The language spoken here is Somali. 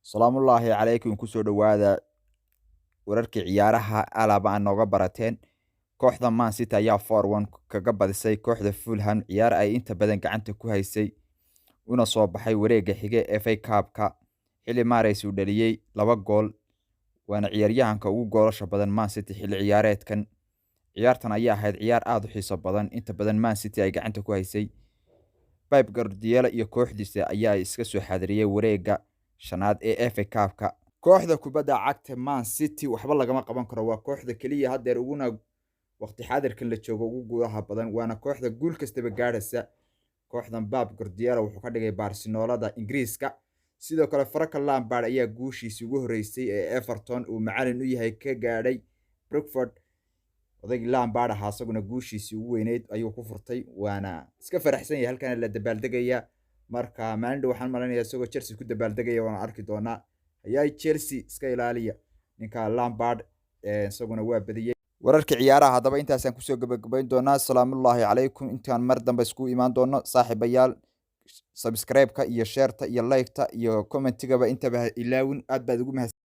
Salaamullaahi calaykum. Kusoo dhowaada wararkii ciyaaraha alaaba aan nooga barateen. Kooxda Man City ayaa 4-1 kaga badisay kooxda Fulham ciyaar ay inta badan gacanta ku haysay, una soo baxay wareegga xige FA Cup-ka, xilli Mahrez uu dhaliyay laba gool, waana ciyaaryahanka ugu goolasha badan Man City xilli ciyaareedkan. Ciyaartan ayaa ahayd ciyaar aad u xiiso badan, inta badan Man City ay gacanta ku haysay. Pep Guardiola iyo kooxdiisa ayaa iska soo xaadiriyay wareegga shanaad ee FA Cup-ka. Kooxda kubadda cagta Man City waxba lagama qaban karo, waa kooxda keliya haddeer uguna waqti xaadirkan la joogo ugu guulaha badan, waana kooxda guul kastaba gaadhaysa. Kooxdan Pep Guardiola wuxuu ka dhigay Barcelonada Ingiriiska. Sidoo kale Frank Lampard ayaa guushiisii ugu horeysay ee Everton uu macalin u yahay ka gaadhay Brentford. Odaygii Lampard ahaa isaguna guushiisii ugu weyneyd ayuu ku furtay, waana iska faraxsan yahay, halkaana la dabaaldegaya. Marka maalin dhow waxaan malaynayaa isagoo Chelsea ku dabaaldegaya waana arki doonaa. Hayaay, Chelsea iska ilaaliya ninka Lampard, isaguna waa badiyey. Wararka ciyaaraha haddaba intaasaan kusoo gabagabayn doonaa. Salaamullaahi calaykum. Intaan mar dambe iskugu imaan doono, saaxiibayaal, subscribe-ka iyo share-ta iyo like-ta iyo comment-igaba intaba ha ilaawin. Aad baad ugu mahadsan.